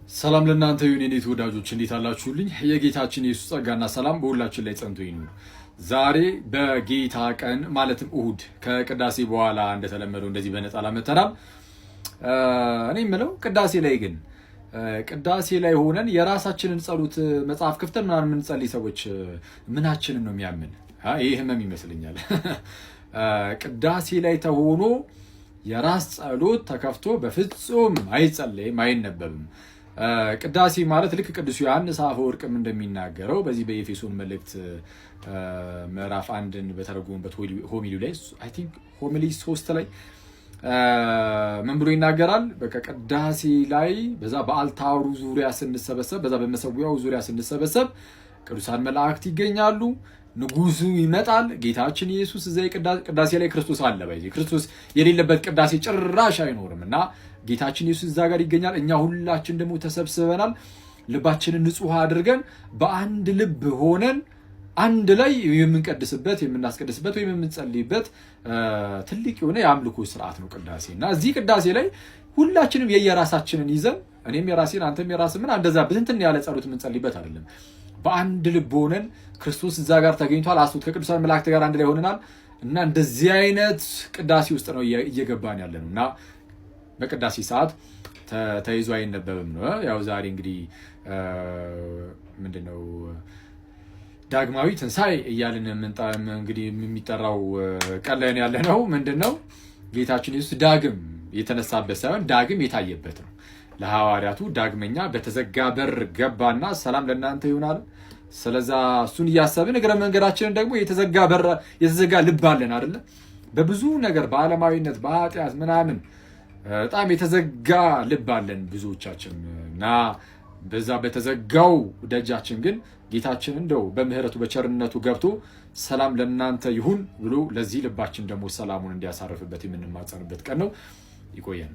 ሰላም ለእናንተ ይሁን የኔ ተወዳጆች፣ እንዴት አላችሁልኝ? የጌታችን የኢየሱስ ጸጋና ሰላም በሁላችን ላይ ጸንቶ ይኑር። ዛሬ በጌታ ቀን ማለትም እሁድ ከቅዳሴ በኋላ እንደተለመደው እንደዚህ በነጠላ መተናል። እኔ የምለው ቅዳሴ ላይ ግን ቅዳሴ ላይ ሆነን የራሳችንን ጸሎት መጽሐፍ ክፍተን ምናምን የምንጸልይ ሰዎች ምናችንን ነው የሚያምን? ይህ ህመም ይመስለኛል። ቅዳሴ ላይ ተሆኖ የራስ ጸሎት ተከፍቶ በፍጹም አይጸለይም፣ አይነበብም። ቅዳሴ ማለት ልክ ቅዱስ ዮሐንስ አፈወርቅም እንደሚናገረው በዚህ በኤፌሶን መልእክት ምዕራፍ 1ን በተረጎመበት homily ላይ፣ I think homily 3 ላይ ምን ብሎ ይናገራል? በቃ ቅዳሴ ላይ በዛ በ altar ኡ ዙሪያ ስንሰበሰብ፣ በዛ በመሰዊያው ዙሪያ ስንሰበሰብ ቅዱሳን መላእክት ይገኛሉ። ንጉሱ ይመጣል። ጌታችን ኢየሱስ እዛ ቅዳሴ ላይ ክርስቶስ አለ። ባይ ክርስቶስ የሌለበት ቅዳሴ ጭራሽ አይኖርም እና ጌታችን ኢየሱስ እዛ ጋር ይገኛል። እኛ ሁላችን ደግሞ ተሰብስበናል። ልባችንን ንጹሕ አድርገን በአንድ ልብ ሆነን አንድ ላይ የምንቀድስበት፣ የምናስቀድስበት ወይም የምንጸልይበት ትልቅ የሆነ የአምልኮ ስርዓት ነው ቅዳሴ። እና እዚህ ቅዳሴ ላይ ሁላችንም የየራሳችንን ይዘን፣ እኔም የራሴን አንተም የራስህን ምን እንደዛ ብትንትን ያለ ጸሎት የምንጸልይበት አይደለም። በአንድ ልብ ሆነን ክርስቶስ እዛ ጋር ተገኝቷል። አስቡት፣ ከቅዱሳን መላእክት ጋር አንድ ላይ ሆነናል እና እንደዚህ አይነት ቅዳሴ ውስጥ ነው እየገባን ያለ ነው እና በቅዳሴ ሰዓት ተይዞ አይነበብም ነው። ያው ዛሬ እንግዲህ ምንድነው ዳግማዊ ትንሣኤ እያልን እንግዲህ የሚጠራው ቀን ላይ ያለ ነው። ምንድን ነው? ጌታችን ኢየሱስ ዳግም የተነሳበት ሳይሆን ዳግም የታየበት ነው። ለሐዋርያቱ ዳግመኛ በተዘጋ በር ገባና ሰላም ለእናንተ ይሆናል። ስለዛ እሱን እያሰብን እግረ መንገዳችንን ደግሞ የተዘጋ በር፣ የተዘጋ ልብ አለን አይደለ? በብዙ ነገር፣ በዓለማዊነት፣ በኃጢአት ምናምን በጣም የተዘጋ ልብ አለን ብዙዎቻችን። እና በዛ በተዘጋው ደጃችን ግን ጌታችን እንደው በምሕረቱ በቸርነቱ ገብቶ ሰላም ለእናንተ ይሁን ብሎ ለዚህ ልባችን ደግሞ ሰላሙን እንዲያሳርፍበት የምንማጸንበት ቀን ነው። ይቆየን።